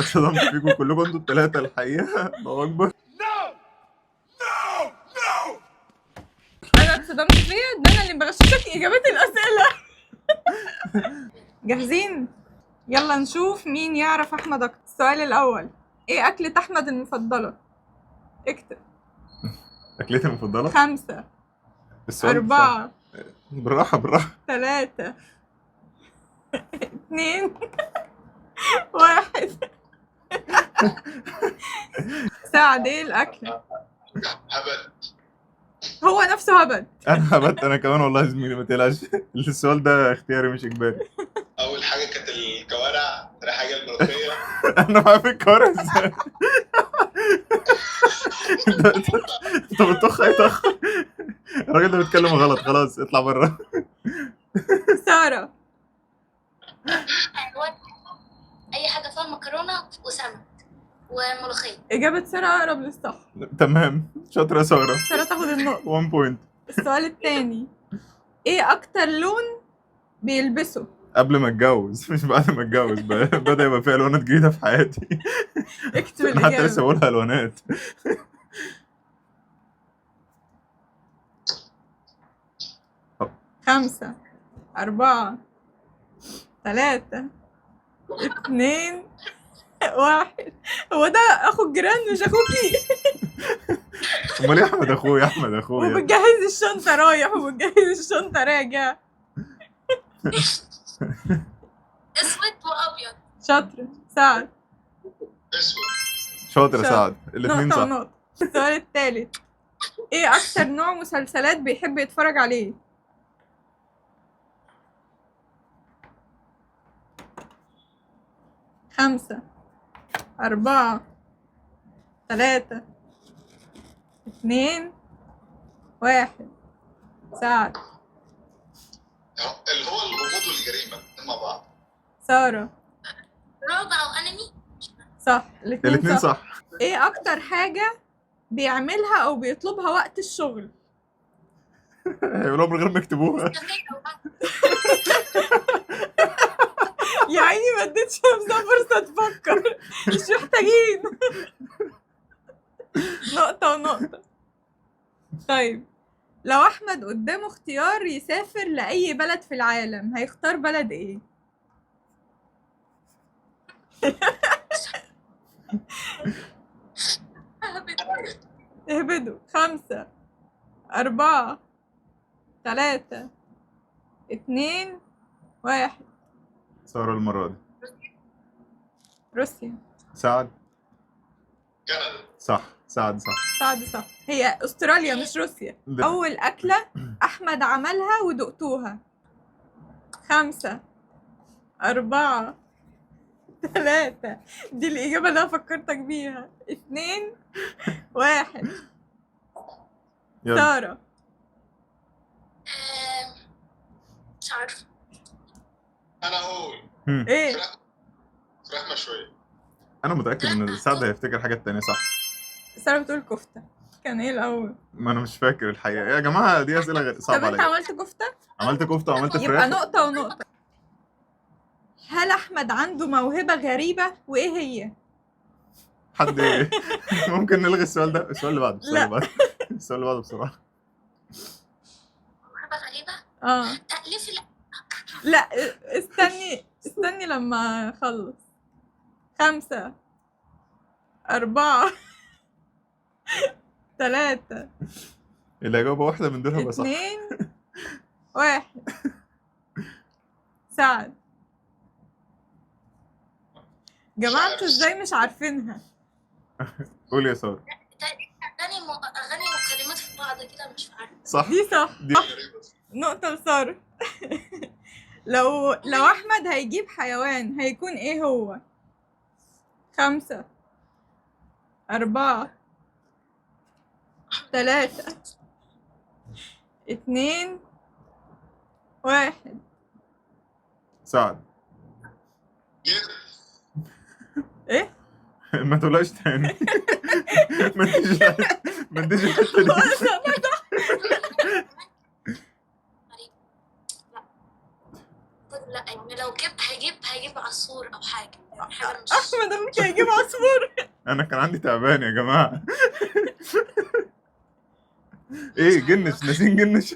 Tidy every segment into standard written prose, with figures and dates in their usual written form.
اتصدمت فيكم كلكم انتوا الثلاثة الحقيقة. الله اكبر. انا اتصدمت فيا ان انا اللي بغششك اجابات الاسئلة. جاهزين؟ يلا نشوف مين يعرف احمد اكتر. السؤال الاول، ايه اكلة احمد المفضلة؟ اكتب. اكلتي المفضلة؟ 5 السؤال 4 بالراحة بالراحة. 3 2 1. سعد، ايه الاكلة؟ هبل. هو نفسه هبد. انا هبت انا كمان والله يا زميلي، ما تقلقش. السؤال ده اختياري مش اجباري. اول حاجة كانت الكوارع، تاني حاجة الملوخية. انا معايا في الكوارع ازاي؟ انت بتطخ اي طخ. الراجل ده بيتكلم غلط، خلاص اطلع بره. سارة. حيوان، اي حاجة فيها مكرونه وسمك وملوخيه. إجابة سارة أقرب للصح. تمام، شاطرة يا ساره. سارة تاخد النقطة. 1 point. السؤال التاني، إيه أكتر لون بيلبسه؟ قبل ما اتجوز مش بعد ما اتجوز، بدا يبقى في الوانات جديدة في حياتي. اكتب انا حتى لسه الإجابة. بقولها الوانات. 5 4 3 2 1. هو ده أخو الجيران مش أخوكي. امال ايه؟ احمد اخويا، احمد اخويا. وبتجهز الشنطة رايح وبتجهز الشنطة راجع. اسود وابيض. شاطرة سعد. اسود. شاطر يا شاطر. سعد، الاثنين نقطة صح. ونقطة. السؤال التالت، إيه أكتر نوع مسلسلات بيحب يتفرج عليه؟ 5 4 3 2 1. سعد. اللي هو الغموض والجريمه الاثنين مع بعض. سارة. رعب او انمي. صح، الاتنين الاثنين صح. صح. ايه اكتر حاجة بيعملها او بيطلبها وقت الشغل؟ هيقولوها من غير ما يكتبوها. نسكافيه او قهوة. يا عيني ما اديتش نفسها فرصة تفكر، مش محتاجين. نقطة ونقطة. طيب، لو احمد قدامه اختيار يسافر لأي بلد في العالم هيختار بلد ايه؟ اهبدوا. 5 4 3 2 1. ساره المرة دي. روسيا. سعد. كندا. صح، سعد صح. سعد صح، هي استراليا مش روسيا. ده. اول اكله احمد عملها ودقتوها. 5 4 3، دي الاجابة اللي انا فكرتك بيها. 2 1. يلا. ساره. مش عارفه. انا اقول هم. ايه؟ فراخ مشوية. انا متاكد ان سعد هيفتكر حاجات تانية صح. ساره بتقول كفته. كان ايه الاول؟ ما انا مش فاكر الحقيقة يا جماعة، دي اسئلة طب صعبة انت عليا. عملت كفته؟ عملت كفته وعملت يبقى فراخ. نقطة ونقطة. هل احمد عنده موهبة غريبة وايه هي؟ حد ممكن نلغي السؤال ده؟ السؤال اللي بعده، السؤال لا. اللي بعده، السؤال اللي بعده بسرعة. موهبة غريبة. اه تأليف لا، استني استني لما اخلص. 5 4 3 اللي هيجاوب واحدة من دول هيبقى صح. 2 1. سعد. جماعة انتوا ازاي مش عارفينها؟ قول يا ساره. تأليف اغاني اغاني وكلمات في بعض كده، مش عارفه. صح دي صح. دي. غريبة. نقطة لسارة. لو أحمد هيجيب حيوان هيكون إيه هو؟ 5 4 3 2 1. سعد. جد. إيه؟ ما تقولهاش تاني. ما تديش، ما تديش الحتة دي. لا، يعني لو جبت هيجيب عصفور او حاجة. حاجة مش احمد ممكن يجيب عصفور. انا كان عندي تعبان يا جماعة. ايه جنش، ناسين جنش.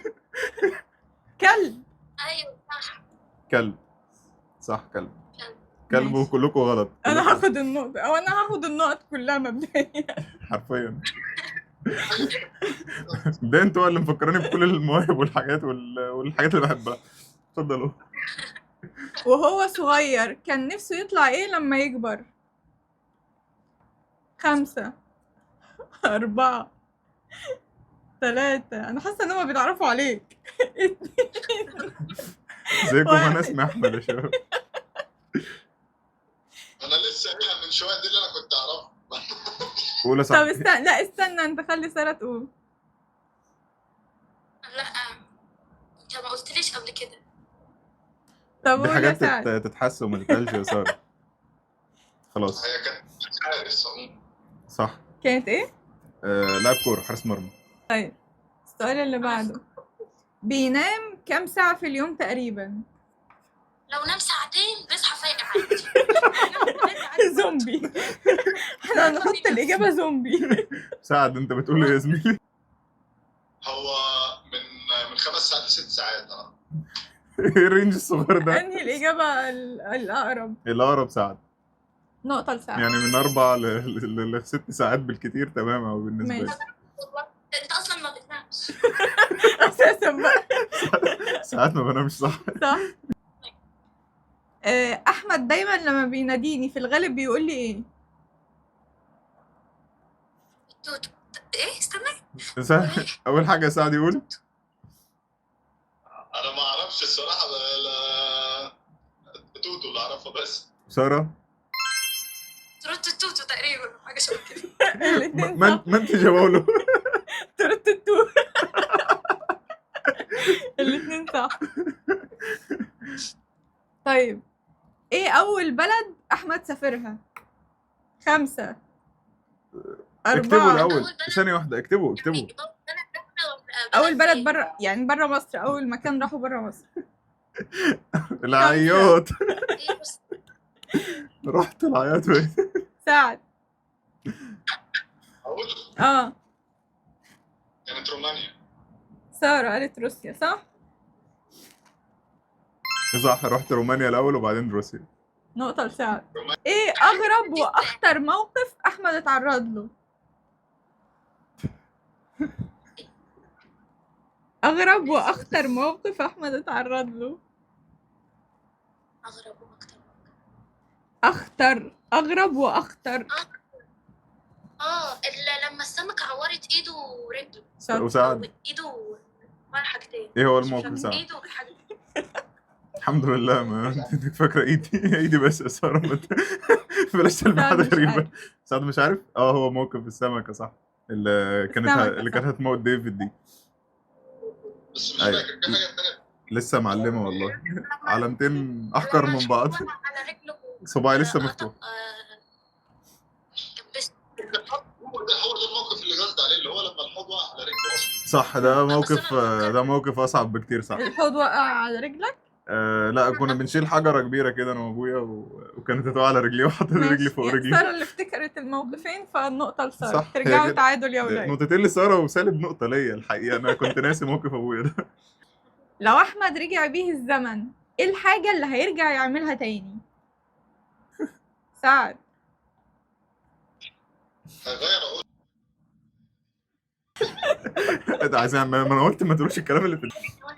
كلب. ايوه صح. كلب صح، كلب. كلب. كلب ماشي. وكلكم غلط. انا كلكم هاخد النقطة، او انا هاخد النقط كلها مبدئيا. حرفيا. ده انتوا اللي مفكراني بكل المواهب والحاجات والحاجات اللي بحبها. اتفضلوا. وهو صغير كان نفسه يطلع ايه لما يكبر؟ 5 4 3. انا حاسة ان هما بيتعرفوا عليك. ازيكم؟ انا 1. اسمي احمد يا شباب. انا لسه قايلها من شوية، دي اللي انا كنت اعرفها. قول يا طب صاحبي. استنى، لا استنى انت، خلي سارة تقول. لا انت ما قلتليش قبل كده. طب دي قول يا حاجات سعد. تتحس وما تتقالش يا ساره. خلاص. هي كانت حارس عموما. صح. كانت ايه؟ لاعب كورة، حارس مرمى. طيب السؤال اللي بعده، بينام كام ساعة في اليوم تقريبا؟ لو نام ساعتين بيصحى فايق عادي. نام 3 عادي. زومبي. احنا هنحط الإجابة زومبي. سعد انت بتقول ايه يا زميلي؟ هو من 5 ساعات ل6 ساعات. ايه ال range الصغير ده؟ انهي الإجابة الأقرب؟ الاقرب سعد. نقطة لسعد. يعني من 4 ل6 ساعات بالكتير، تمام او بالنسبة لي. ماشي. انت اصلا ما بتنامش أساسا بقى. ساعات ما بنامش صح. صح. أحمد دايما لما بيناديني في الغالب بيقول لي إيه؟ توتو. ايه استنى. اول حاجة سعد يقول. انا ما اعرفش الصراحة، لا توتو اللي اعرفها بس. ساره. تروتو توتو تقريبا، حاجة شبه كده. الاتنين ما صح. ما انت جاوبوا. ترت التو. الاتنين صح. طيب ايه أول بلد أحمد سافرها؟ 5 اكتبوا 4. الاول، أول بلد- ثانية واحدة، اكتبوا اكتبوا. يعني بلد أول بلد بره، يعني بره مصر، أول مكان راحوا بره مصر. العياط. إيه بس رحت العياط بقيت. سعد. اقول اه كانت رومانيا. سارة قالت روسيا صح؟ صح، رحت رومانيا الاول وبعدين روسيا. نقطة لسعد. ايه أغرب وأخطر موقف أحمد اتعرض له؟ أغرب وأخطر موقف أحمد اتعرض له. اغرب واكتر. أخطر، أغرب وأخطر. لما السمكة عورت ايده ورجله. شاطر. وسعد ايده ولا حاجتين. ايه هو الموقف سعد؟ ايده وحاجتين. الحمد لله ما انت فاكره ايدي، ايدي بس يا ساره، ما بلاش تلميحات سعد مش غريبة. عارف. سعد مش عارف. هو موقف السمكة صح، اللي كانت السمكة، اللي صح. كانت هتموت ديفيد دي. بس مش أيوة. فاكر في حاجة ثانية. لسه معلمه والله، علامتين احقر من بعض. على رجله صباعي لسه مفتوح. بس هو ده الموقف اللي قصدي عليه، اللي هو لما الحوض وقع على رجله اصلا. صح، ده موقف، ده موقف اصعب بكتير صح. الحوض وقع على رجلك؟ لا كنا بنشيل حجره كبيرة كده انا وابويا وكانت هتقع على رجلي وحطيت رجلي ماشي. فوق يعني رجلي. سارة اللي افتكرت الموقفين، فالنقطة لسارة. صح، هي ترجعوا كده. تعادل يا ولاد. نقطتين لساره وسالب نقطة ليا. الحقيقة انا كنت ناسي موقف ابويا ده. لو أحمد رجع بيه الزمن، ايه الحاجة اللي هيرجع يعملها تاني؟ سعد. هغير اقول. ده عايزين، ما انا قلت ما تقولوش الكلام اللي في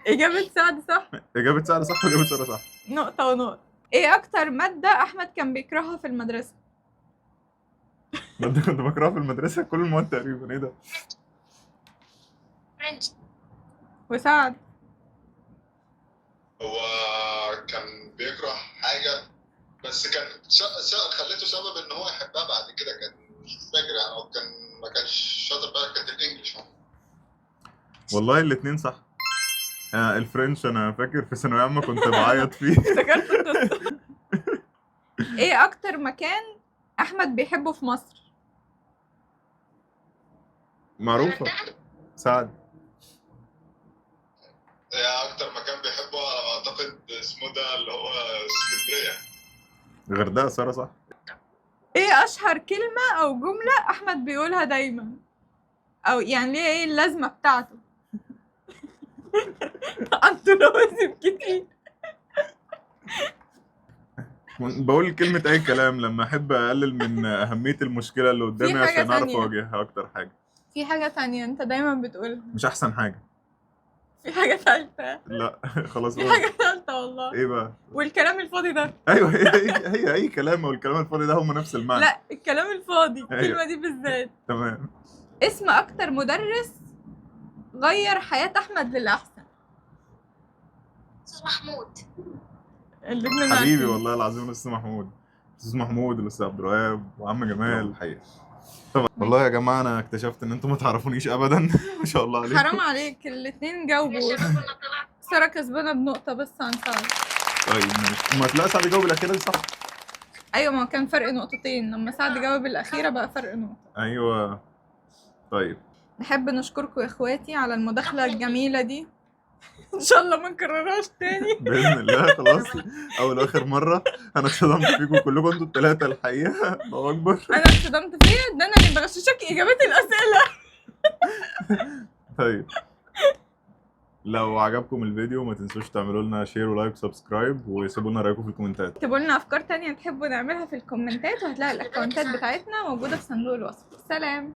إجابة سعد صح. اجابه سعد صح واجابه ساره صح. نقطة ونقطة. ايه أكتر مادة أحمد كان بيكرهها في المدرسة؟ ما انت كنت بكرهها في المدرسة كل المواد تقريبا. ايه ده؟ فرنش. وسعد. هو كان بيكره حاجة بس كان خليته سبب ان هو يحبها بعد كده. كان مش فاكر يعني، هو كان ما كانش شاطر بقى، كانت ال English. والله الاثنين صح. ال French انا فاكر في ثانوية عامة كنت بعيط فيه. افتكرت القصة. ايه أكتر مكان أحمد بيحبه في مصر؟ معروفة. سعد. اكتر مكان بيحبه على ما اعتقد اسمه ده اللي هو اسكندرية. غردقه ساره صح. ايه اشهر كلمة او جملة احمد بيقولها دايما، او يعني ليه ايه اللازمة بتاعته؟ عنده لوازم كتير. بقول كلمة أي كلام لما أحب أقلل من أهمية المشكلة اللي قدامي حاجة عشان أعرف تانية. أواجهها أكتر حاجة. في حاجة تانية انت دايما بتقولها. مش أحسن حاجة. في حاجة تالتة. لا خلاص في قول. حاجة تالتة والله. إيه بقى؟ والكلام الفاضي ده. أيوه هي أي كلام والكلام الفاضي ده هما نفس المعنى. لا الكلام الفاضي، أيوة. الكلمة دي بالذات. تمام. اسم اكتر مدرس غير حياة احمد للاحسن. استاذ محمود. الاتنين حبيبي عارفين. والله العظيم الأستاذ محمود، الأستاذ محمود والأستاذ عبد الوهاب وعم جمال الحقيقة. طبعا والله يا جماعة أنا اكتشفت إن أنتوا ما تعرفونيش أبدا. ما شاء الله عليكم. حرام عليك، الاتنين يا جاوبوا. شباب انا طلعت. سارة كسبانة بنقطة بس عن سعد. طيب ماشي، ما تلاقي سعد جاوب الأخيرة دي صح. ايوه ما هو كان فرق نقطتين، لما سعد جاوب الأخيرة بقى فرق نقطة. أيوه طيب. نحب نشكركم يا اخواتي على المداخلة الجميلة دي. ان شاء الله ما نكررهاش تاني. باذن الله خلاص، اول واخر مرة. انا اتصدمت فيكم كلكم انتوا الثلاثة الحقيقة. الله اكبر. انا اتصدمت فيا ده انا اللي بغششك اجابات الاسئلة. طيب لو عجبكم الفيديو ما تنسوش تعملوا لنا share و like و subscribe، وسيبوا لنا رايكم في الكومنتات. اكتبوا لنا افكار تانية تحبوا نعملها في الكومنتات، وهتلاقي الاكونتات بتاعتنا موجودة في صندوق الوصف. سلام.